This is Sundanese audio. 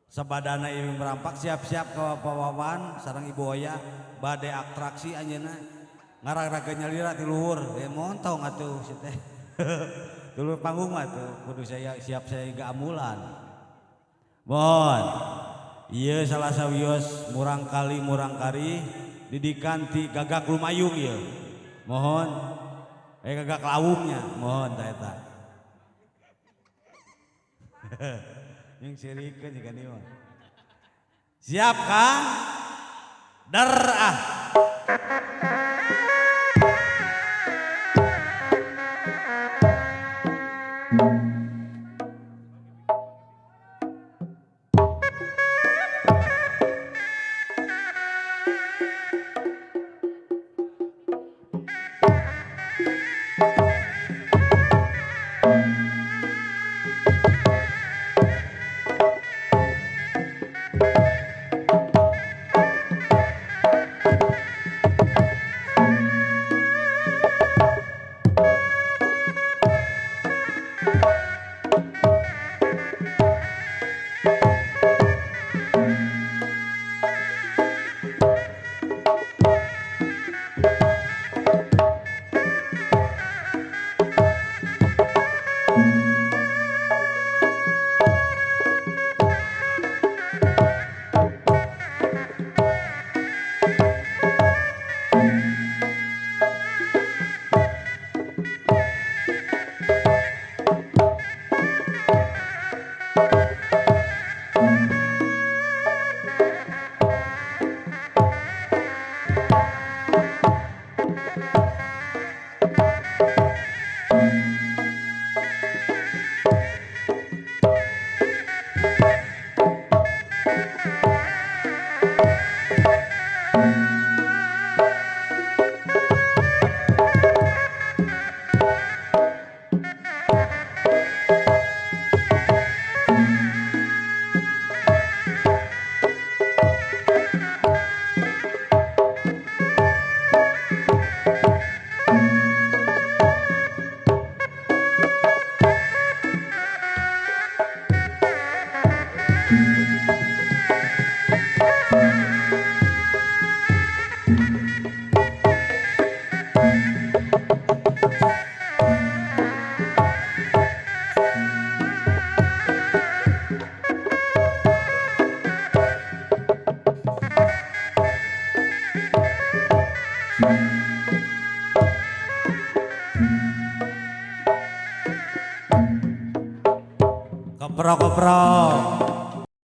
Sabadana ieu merampak siap-siap ka Bapak Wawan sareng Ibu Oya bade atraksi anjeunna ngararaga nyalira ti luhur ya montong atuh si teh. Dulu panggung mah tuh kudu saya siap saya ga ambulan. Mohon ieu salah sawios murangkali murangkari didikan ti Gagak Lumayung ieu. Mohon Gagak Lawungnya mohon ta eta. Yang sirikeun jiga ieu mah. Siap Kang? Der ah.